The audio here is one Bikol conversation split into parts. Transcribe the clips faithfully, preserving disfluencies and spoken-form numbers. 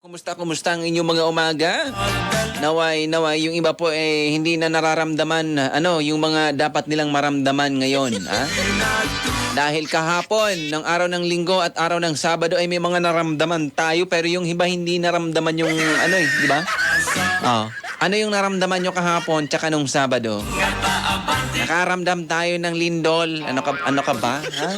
Kumusta, kumusta ang inyong mga umaga? Naway, naway, yung iba po, eh, hindi na nararamdaman, ano, yung mga dapat nilang maramdaman ngayon, ha? Dahil kahapon, ng araw ng Linggo at araw ng Sabado, ay may mga naramdaman tayo, pero yung iba hindi naramdaman yung, ano, eh, di ba? Oh. Ano yung naramdaman nyo kahapon tsaka nung Sabado? Nakaramdam tayo ng lindol. Ano ka, ano ka ba? Ha?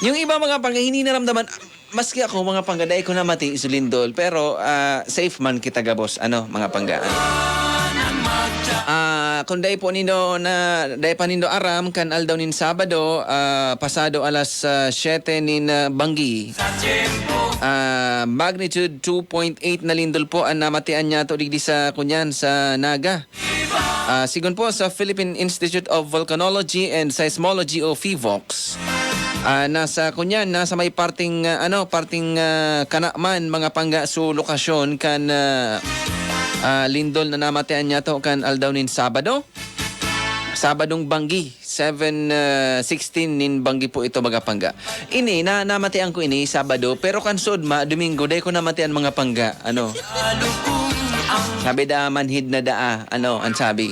Yung iba mga pangga, hindi naramdaman. Maski ako, mga pangga, dai ko namati si lindol, pero, ah, safe man kita gabos, ano, mga pangga, ano. Ah, kung dai po nindo na, dai pa nindo aram, kan aldaw nin Sabado, ah, pasado alas, ah, siyete nin, ah, banggi. Ah, magnitude two point eight na lindol po ang namatian niyato digdi sa, kunyan, sa Naga. Ah, sigon po sa Philippine Institute of Volcanology and Seismology o PHIVOLCS, ah, nasa, kunyan, nasa may parting, ah, ano, parting, ah, kana man, mga pangga, so lokasyon kan, ah, ah, lindol na namatian niyato kan aldaw nin Sabado. Sabadong banggi, seven, ah, sixteen nin banggi po ito, mga pangga. Ini, na, namatian ko ini, Sabado, pero kan suod ma, Domingo, dai ko namatian, mga pangga. Ano? Sabi da, manhid na daa. Ano, ang sabi?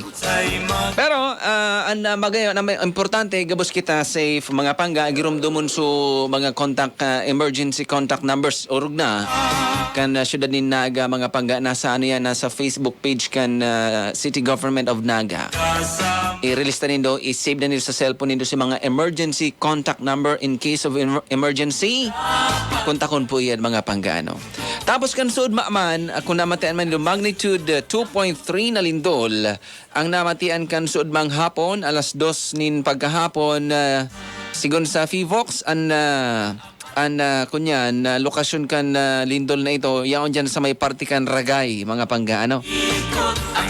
Pero, ah, ang, ah, magayon, ang importante, gabos kita safe, mga pangga, giromdomon so mga contact, ah, emergency contact numbers, orog na. Kan, ah, syudad nin Naga, mga pangga, nasa, ano yan, nasa Facebook page kan, ah, City Government of Naga. I-release na nindo, i-save na nindo sa cellphone nindo si mga emergency contact number in case of emer-, emergency. Kontakon po yan, mga pangga, ano. Tapos kan suod ma man, ah, kung namatian man nindo, magnitude, ah, two point three na lindol, ang namatian kan suod mang hapon, alas dos nin pagkahapon, ah, sigon sa PHIVOLCS, an, ah, an, ah, kunyan, ah, lokasyon kan, ah, lindol na ito, yaon dyan sa may parte kan Ragay, mga pangga, ano.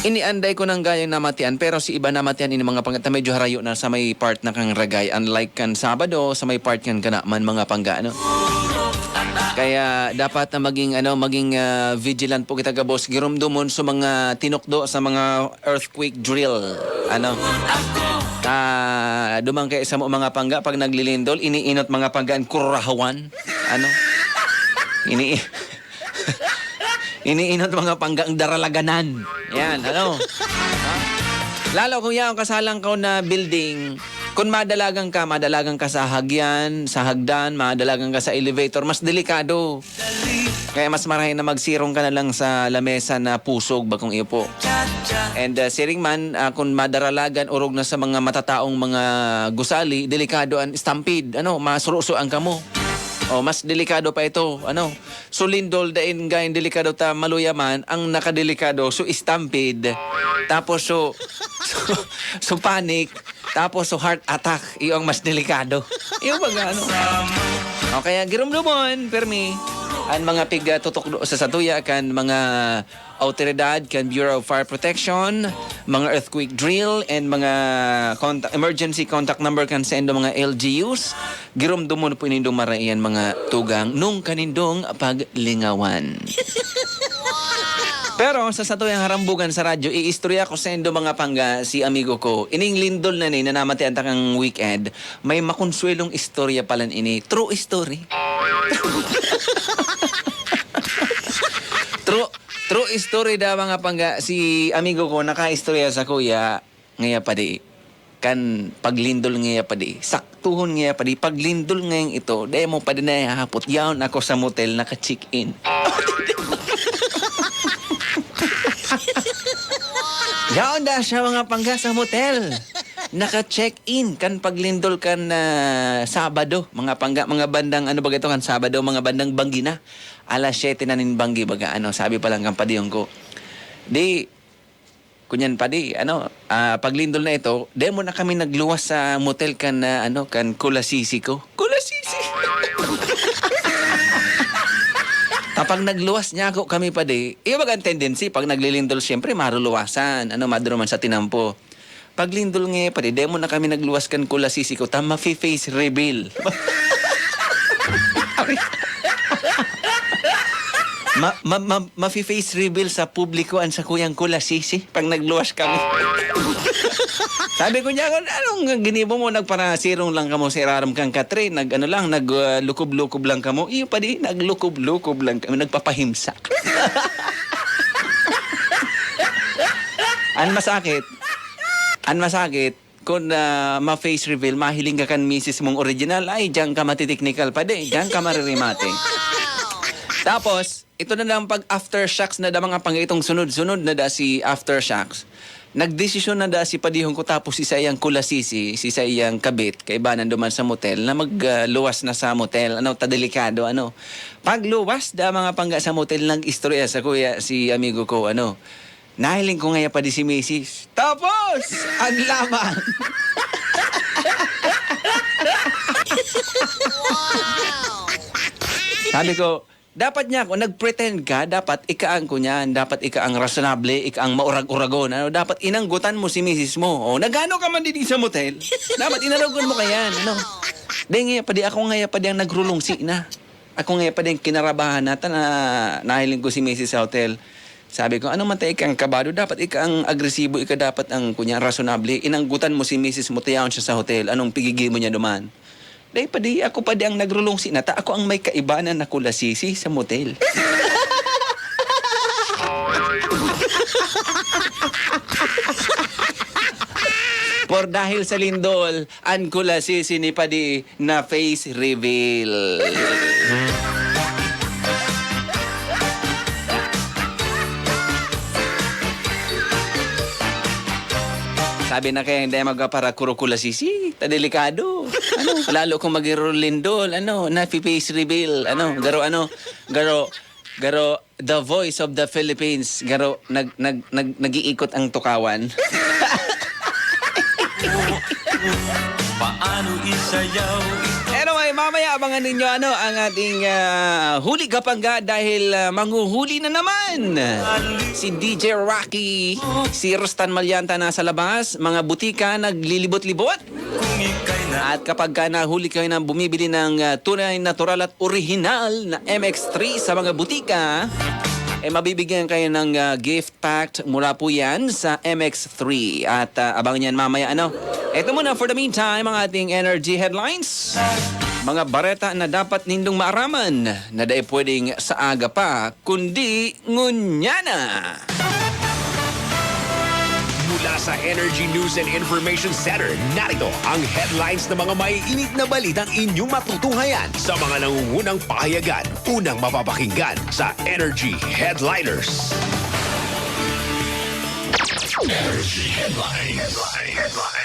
Ini an dai ko nang gayang namatian, pero si iba namatian ini, mga pangga, ta medyo harayo na sa may part na kan Ragay, unlike kan Sabado, sa may part kan kana man, mga pangga, ano. Kaya dapat na maging, ano, maging, ah, vigilant po kita gabos, giromdomon sa mga tinukdo sa mga earthquake drill. Ano? Ah, duman kay sa mo mga pangga, pag naglilindol, iniinot mga pangga ang kurahawan. Ano? Ini-, iniinot mga pangga ang daralaganan. Yan, ano? Ha? Lalo kung yaon ka sa halangkaw na building, kung madalagan ka, madalagan ka sa hagyan, sa hagdan, madalagan ka sa elevator, mas delikado. Kaya mas marahay na magsirong ka na lang sa lamesa na pusog, bakong iyo po. And, ah, siring man, ah, kung madaralagan, orog na sa mga matataong mga gusali, delikado an stampede, ano, masuruso ang kamo. O, mas delikado pa ito, ano. So, lindol, dain gayon delikado ta maluya man, ang nakadelikado, so stampede. Tapos, so, so, so panic. Tapos, so heart attack, iyo ang mas delikado. Iyo baga, ano? O kaya, giromdomon, permi, an mga pig, ah, tutukdo sa satuya kan mga awtoridad, kan Bureau of Fire Protection, mga earthquake drill, and mga contact, emergency contact number kan saindo mga L G Us. Giromdomon po nindong maray an mga tugang nung kanindong paglingawan. Pero sa satuyang harambugan sa radyo, iistorya ko saindo, mga pangga, si amigo ko. Ining lindol na ni, na namatian ta kang weekend, may makonsuelong istorya palan ini. True story. True, true story da, mga pangga. Si amigo ko nakaistorya sa kuya, ngaya padi. Kan paglindol ngaya padi. Saktuhon ngaya padi. Paglindol ngayang ito, dai mo padi nahihapot. Yaon ako sa motel, naka-check-in. Yaon da siya, mga pangga, sa motel. Naka-check-in kan paglindol kan, ah, Sabado, mga pangga, mga bandang, ano ba ito, kan Sabado, mga bandang banggi na. Alas siyete na nin banggi, baga, ano, sabi pa lang kan padiyong ko. Di, kunyan pa di, ano, ah, paglindol na ito, demo na kami nagluwas sa motel kan, ah, ano, kan Kulasisi ko. Kulasisi! Kapag nagluwas niya ako, kami pa di, iyo baga ang tendency, pag naglilindol, siyempre, maruluwasan, ano, maduruman sa tinampo. Paglindol nga, padi, demo na kami nagluwas kan Kulasisi ko, ta mafi-face reveal. Ma-, ma-, ma-, mafi-face reveal sa publiko an sakuyang Kulasisi pag nagluwas kami. Sabi ko niya, "Anong ginibo mo? Nagparasirong lang kamo sa irarom kan katre, nag-ano lang, nag, ah, lukob-lukob lang kamo." Iyo pa di, naglukob-lukob lang kami, nagpapahimsak. An masakit, an masakit, kun, ah, ma-face reveal, mahiling ka kan misis mong original, ay, diyan ka matitiknikal, padi, diyan ka maririmate. Tapos, ito na lang pag aftershocks na da, mga pangga, itong sunod-sunod na da si aftershocks. Nagdesisyon na da si padihon ko, tapos si saiyang kulasisi, si saiyang kabit, kaibanan duman sa motel, na mag, ah, luwas na sa motel. Ano, ta delikado, ano. Pagluwas da, mga pangga, sa motel, nag-istorya sa kuya, si amigo ko, ano, nahiling ko ngaya padi si misis. Tapos, ang laman. Sabi ko, dapat niya ako, nag-pretend ka, dapat ika ang kunyan, dapat ika ang rasyonable, ika ang maurag-uragon, ano, dapat inanggutan mo si misis mo. O, nagano ka man din sa motel, dapat inaragon mo kayan, ano. Dahil ngaya padi, ako ngaya padi ang nagrulungsi na. Ako ngaya padi ang kinarabahan na, ta na nahiling ko si misis sa hotel. Sabi ko, "Ano man ta ikang kabado, dapat ika ang agresibo, ika dapat ang, kunyan, rasyonable. Inanggutan mo si misis mo, tiyaon siya sa hotel. Anong pigigi mo niya duman?" Dai padi, ako padi ang nagrulungsi na, ta ako ang may kaibanan na kulasisi sa motel. Por dahil sa lindol, an kulasisi ni padi na face reveal. Sabi na kaya, "Hindi magpapara kurukulasisi, ta delikado." Ano, lalo kung magirulindol, ano, na face reveal, ano, garo, ano, garo, garo, the voice of the Philippines, garo, nag, nag, nag, nag-iikot ang tukawan. Paano isayaw ito? Anyway, mamaya abangan ninyo, ano, ang ating, ah, huli kapangga dahil, ah, manghuhuli na naman si D J Rocky, si Rustan Malianta nasa labas, mga butika naglilibot-libot. Kung ika'y na At kapag ka nahuli kayo na bumibili ng, ah, tunay, natural at orihinal na M X three sa mga butika, eh, mabibigyan kayo ng, ah, gift packed mula po yan sa M X three. At, ah, abangan yan mamaya, ano? Ito muna for the meantime, ang ating energy headlines. Mga bareta na dapat nindong maaraman na dai pwedeng sa aga pa, kundi ngunyan na. Mula sa Energy News and Information Center, narito ang headlines ng mga maiinit na balitang inyong matutunghayan sa mga nangungunang pahayagan. Unang mapapakinggan sa Energy Headliners. Energy Headlines. Energy Headlines.